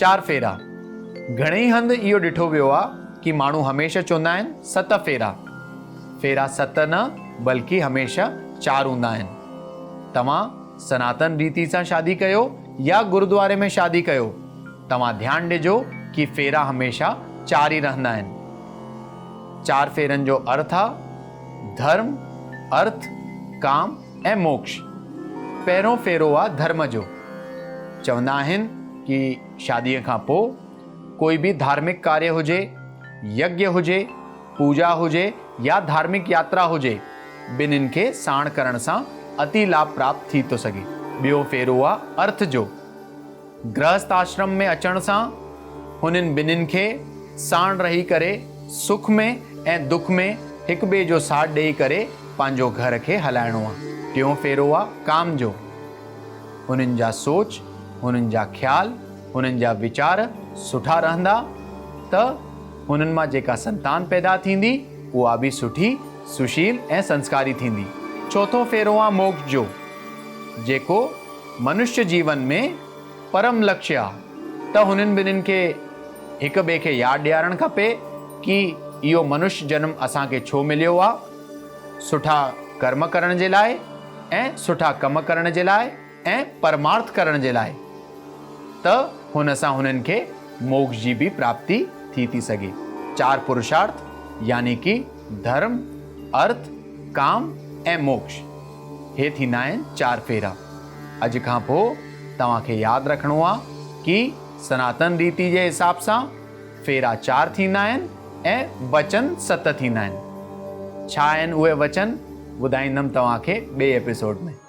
چار ڦيرا. گهڻي هنڌ اهو ڏٺو ويو آ ڪي ماڻهو هميشه چوندا آهن ست ڦيرا. ڦيرا ست نه بلڪه هميشه چار هوندا آهن. توهان سناتن ريتي سان شادي ڪيو يا گردواري ۾ شادي ڪيو توهان ڌيان ڏجو ڪي ڦيرا هميشه چار ئي رهندا آهن. چار ڦيرن جو ارٿ آ ڌرم، ارٿ، ڪام ۽ موڪش. پهريون ڦيرو آ ڌرم جو. چوندا آهن ڪي شاديء کان پوء ڪوئي به ڌارمڪ ڪاريه هجي، يگيه هجي، پوڄا هجي يا ڌارمڪ ياترا هجي، ٻنهين کي ساڻ ڪرڻ سان اتي لاڀ پراپت ٿي ٿو سگهي. ٻيو ڦيرو آ ارٿ جو. گرهست آشرم ۾ اچڻ سان هنن ٻنهين کي ساڻ رهي ڪري سک ۾ ۽ دک ۾ هڪ ٻئي جو ساٿ ڏيئي ڪري پنهنجو گهر کي هلائڻو آ. ٽيون ڦيرو آ ڪام جو. هنن جا سوچ، هنن جا خيال، هنن جا ويچار سٺا رهندا ته هنن مان جيڪا سنتان پيدا ٿيندي اها به سٺي، سشيل ۽ سنسڪاري ٿيندي. چوٿون ڦيرو آ موڪش جو، جيڪو منشيه جيون ۾ پرم لڪشيه آ ته هنن ٻنهين کي هڪ ٻئي کي ياد ڏيارڻ کپي ڪي اهو منشيه جنم اسان کي ڇو مليو آ، سٺا ڪرم ڪرڻ جي لاء ۽ سٺا ڪم ڪرڻ جي لاء ۽ پرمارٿ ڪرڻ جي لاء ته هن سان هنن کي موڪش جي به پراپتي ٿي ٿي سگهي. چار پرشارٿ يعني ڪي ڌرم، ارٿ، ڪام ۽ موڪش. هي ٿيندا آهن چار ڦيرا. اڄ کان پوء توهان کي ياد رکڻو آ ڪي سناتن ريتي جي حساب سان ڦيرا چار ٿيندا آهن ۽ وچن ست ٿيندا آهن. ڇا آهن اهي وچن ٻڌائيندم توهان کي ٻئي ايپيسوڊ ۾.